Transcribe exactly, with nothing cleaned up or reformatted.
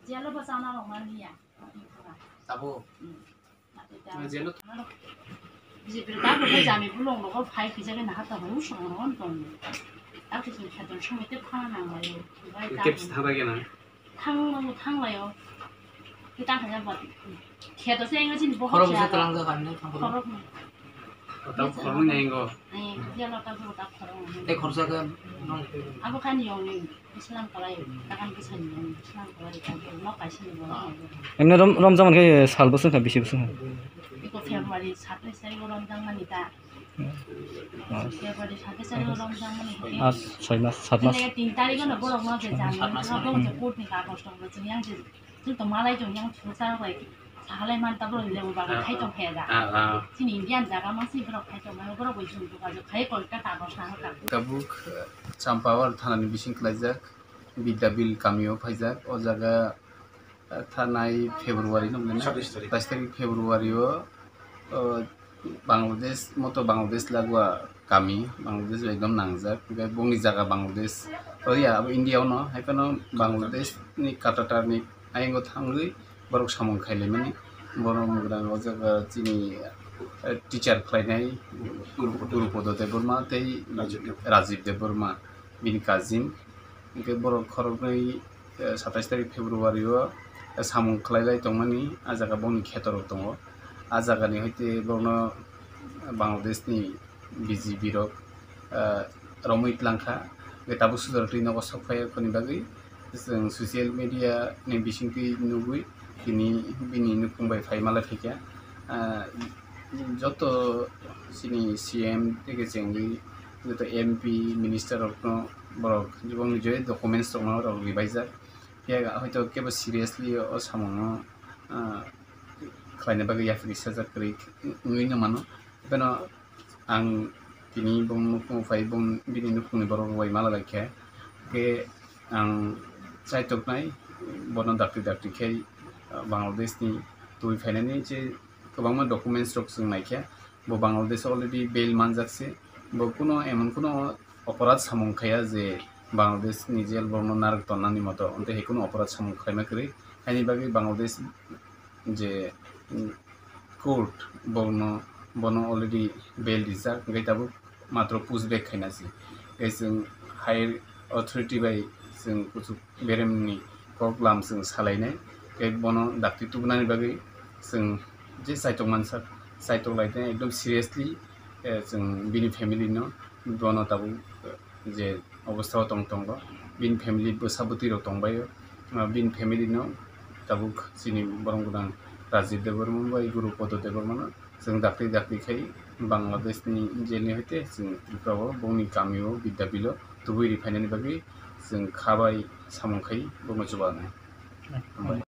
Jelo bo chana rok mani ya. Tabo. Jelo. Jibri ta bo jami bulong logo phai kisa ke naha ta hung song ron tong. Ta kisa khaton song ite phana nang layo. Kep sthaba ke na. Thang mo thang layo. Kita khaja ba. Kheto se enga jin bo. Khorok se talang ja kan ne thang khorok. Khorok. Tabo khorok ni engo. Eh, jelo ta bo ta khorok. Te khorsa kan. Abo kan yong ni. Islam kalai, takan bwsani, Islam kalai, takan nok kaisa ni borok. Emne rom, romjak mankhe sal bwswk kha, bisi bwswk kha? Iko February satais tarikh o romjak mani ta. Ah. February satais tarikh o romjak mani. Ah, soi mas, sat mas. Tin tarikh o no borok no je jani, borok je court ni kagoz tong, je yang je Chwng tong malai chwng yang chwng sa rok bai sahalai man ta borok ni level bagwi khai tong khe da. Ah, ah. Chini Indian jaga ma si borok khai tong mai borok bai chwng buka jok khai Kolkata bo sa ka. Tabuk, eh, Champawar thana ni bising klaijak Bidyabil kamio phaijak. O jaga, eh, thanai February no mane satais tarikh. Satais tarikh February o, o, Bangladesh, moto Bangladesh lagua kami, Bangladesh ekdom nangjak, hingke bongni jaga Bangladesh, oh ya, abo India ono, hai phano Bangladesh ni Katatar ni ayang o thangwi borok samung khailaimani, borok mograng o jaga chini, eh, teacher khlainai Guru Podo Debbarma tei Rajiv Debbarma. Rajiv Debbarma, bini cousin, hingke borok khoroknwi, eh, satais tarikh February o, eh, samung khlailai tongmani, ah jaga bongni khetorok tongo. Ah jagani hoite borokno Bangladesh ni B G B rok, eh, romwi tlangkha. Hingke tabuk sujaratwi nogo sok phaiya khoni bagwi chwng social media ni bisingtwi nugwi tini bini nukhung bai phai malai phaikha. Ah, joto chini C M tei chengwi joto M P, minister rokno borok jiboni je documents rokno rok ribaijak. Phiya hoito kebo seriously o samungno, ah, khlaina bagwi yapri sajak kwrwi wngwi no mano. Beno ang tini bong nukhung phai bong bini nukhungni borok rok bai mala laikha. Hingke ang chaitoknai bono dakti dakti khe, ah, Bangladesh ni twi phainani je kwbangma documents rok chwng naikha, bo Bangladesh already bail manjak se, bo kuno emon kuno oporadh samung khaiya je Bangladesh ni jail borokno narwk tonnani moto, hwnkhe hai kuno oporadh samung khlaima kwrwi, haini bagwi Bangladesh je, mm, court bono, bono already bail rijak, hwnkhe tabuk matro push back khaina se. Tei chwng higher authority bai chwng kuchuk beremni kok lam chwng salainai. Tei bono dakti tubunani bagwi chwng je chaitok mansa, chaitok lai tei ekdom seriously, eh, chwng bini family no bono tabuk, eh, je obostha o tong tongo, bini family bwsa bwtwi rok tongbaio, ah, bini family no tabuk chini borong gwnang Rajiv Debbarma bai Guru Podo Debbarma no chwng dakti dakti khai Bangladesh ni jail ni hoite chwng Tripura o bongni kami o Bidyabil o tubui ri phainani bagwi chwng kha bai samung khai bongno chubanai.